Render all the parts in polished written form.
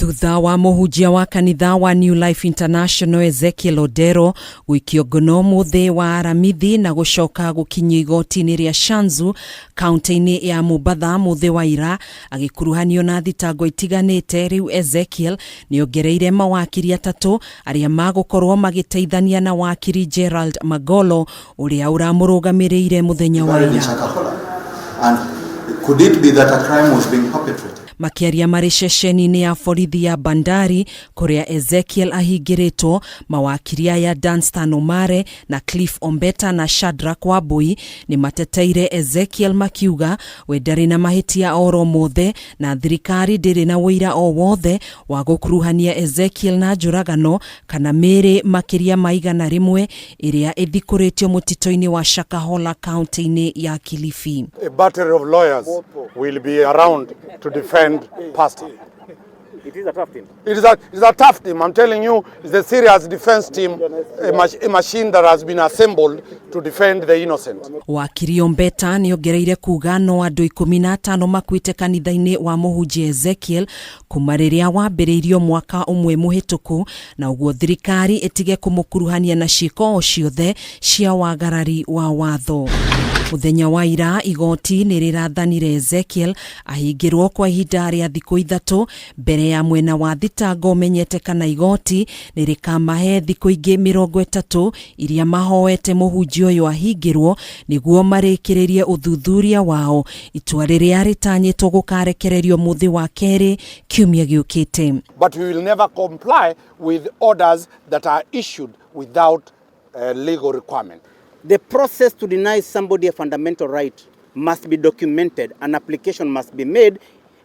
Thutha wa mũhunjia wa kanitha wa New Life International Ezekiel Odero gũikio ngono mũthĩ wa Aramithi na gũcoka gũkinyio igoti-inĩ rĩa Shanzu kaunti-inĩ ya Mombatha mũthĩ wa ira agĩkuruhanio na thitango itiganĩte, rĩu Ezekiel nĩongereire mawakiri atatũ arĩa magũkorwo magĩteithania na wakiri Gerald Magolo ũrĩa ũramũrũgamĩrĩire mũthenya wa Buried in ira. Shakahola. And could it be that a crime was being perpetrated? Makĩaria marĩ ceceni-inĩ ya borithi ya Bandari kũrĩa Ezekiel ahingĩrĩtwo, mawakiri aya Danstan Omare na Cliff Ombeta na Shadrack Wambui nĩ mateteire Ezekiel makiuga we ndarĩ na mahĩtia oro mothe na thirikari ndĩrĩ na ũira o wothe wa gũkuruhania Ezekiel na njũragano kana mĩĩrĩ makĩria ma 100 ĩrĩa ĩthikũrĩtio mũtitũ-inĩ wa Shakahola kaunti-inĩ ya Kilifi. A battery of lawyers will be around to defend Pastor. It is a tough team. It is a tough team. I'm telling you, it's a serious defense team, a machine that has been assembled to defend the innocent. Wakiri Ombeta nĩ ongereire kuga no andũ 15 makuĩte kanitha-inĩ wa mũhunjia Ezekiel kuma rĩrĩa wambĩrĩirio mwaka ũmwe mũhĩtũku, na ũguo thirikari ĩtige kũmũkuruhania na ciĩko o ciothe cia wagarari wa watho. Mũthenya wa ira igoti nĩ rĩrathanire Ezekiel ahingĩrwo kwa ihinda rĩa thikũ 3 mbere ya mwena wa thitango ũmenyete kana igoti nĩ rĩkamahe thikũ ingĩ 30 iria mahoete mũhunjia ũyũ ahingĩrwo nĩguo marĩkĩrĩrie ũthuthuria wao, itua rĩrĩa rĩtanyĩtwo gũkarekererio mũthĩ wa kerĩ kiumia gĩũkĩte. But we will never comply with orders that are issued without legal requirement. The process to deny somebody a fundamental right must be documented, an application must be made,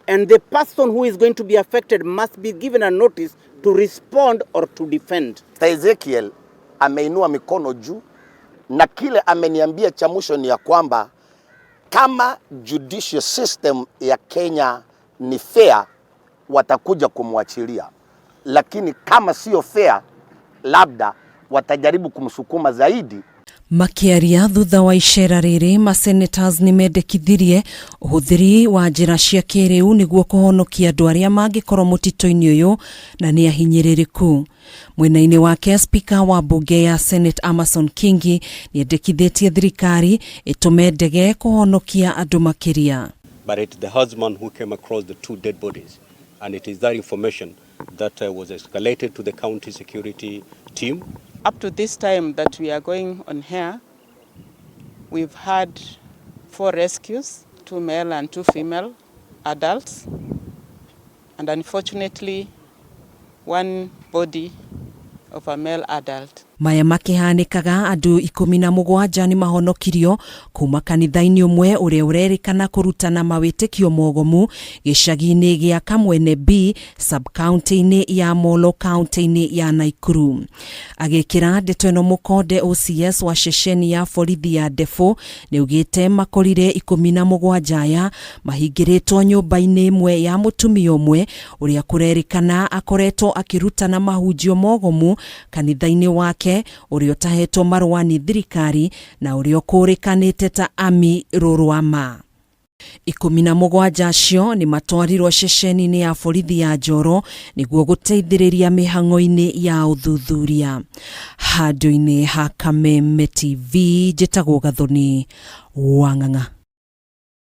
and the person who is going to be affected must be given a notice to respond or to defend. Mr. Ezekiel ameinua mikono juu na kile ameniambia cha mwisho ni ya kwamba kama judicial system ya Kenya ni fair, watakuja kumwachilia, lakini kama sio fair, labda watajaribu kumsukuma zaidi. Makĩaria thutha wa icera rĩrĩ, masenators nĩ mendekithirie ũhũthĩri wa njĩra cia kĩrĩu nĩguo kũhonokia andũ arĩa mangĩkorwo mũtitũ-inĩ ũyũ na nĩ ahinyĩrĩrĩku. Mwena-inĩ wake, spika wa mbunge ya Senate Amason Kingi nĩ endekithĩtie thirikari ĩtũme ndege kũhonokia andũ makĩria. But it's the husband who came across the two dead bodies. And it is that information that was escalated to the county security team. Up to this time that we are going on here, we've had four rescues, two male and two female adults. And unfortunately, one body of a male adult. Maya makĩhanĩkaga andũ 17 nĩ mahonokirio kuma kanitha-inĩ ũmwe ũrĩa ũrerĩkana kũrutana mawĩtĩkio mogomu gĩcagi-inĩ gĩa Kamwene B, sub-county-inĩ ya Molo, kaunti-inĩ ya Naikuru. Agĩkĩra ndeto ĩno mũkonde, OCS wa ceceni ya borithi ya Ndebũ nĩ augĩte makorire 17 aya mahingĩrĩtwo nyũmba-inĩ ĩmwe ya mũtumia ũmwe ũrĩa kũrerĩkana akoretwo akĩrutana mahunjio mogomu kanitha-inĩ wake ũrĩa ũtahetwo marũa nĩ thirikari na ũrĩa ũkũrĩkanĩte ta Ami Rũrwama. 17 acio nĩ matwarirwo ceceni-inĩ ya borithi ya Njoro nĩguo gũteithĩrĩria mĩhang'o-inĩ ya ũthuthuria. Handũ-inĩ ha Kameme TV, njĩtagwo Gathoni Wang'ang'a.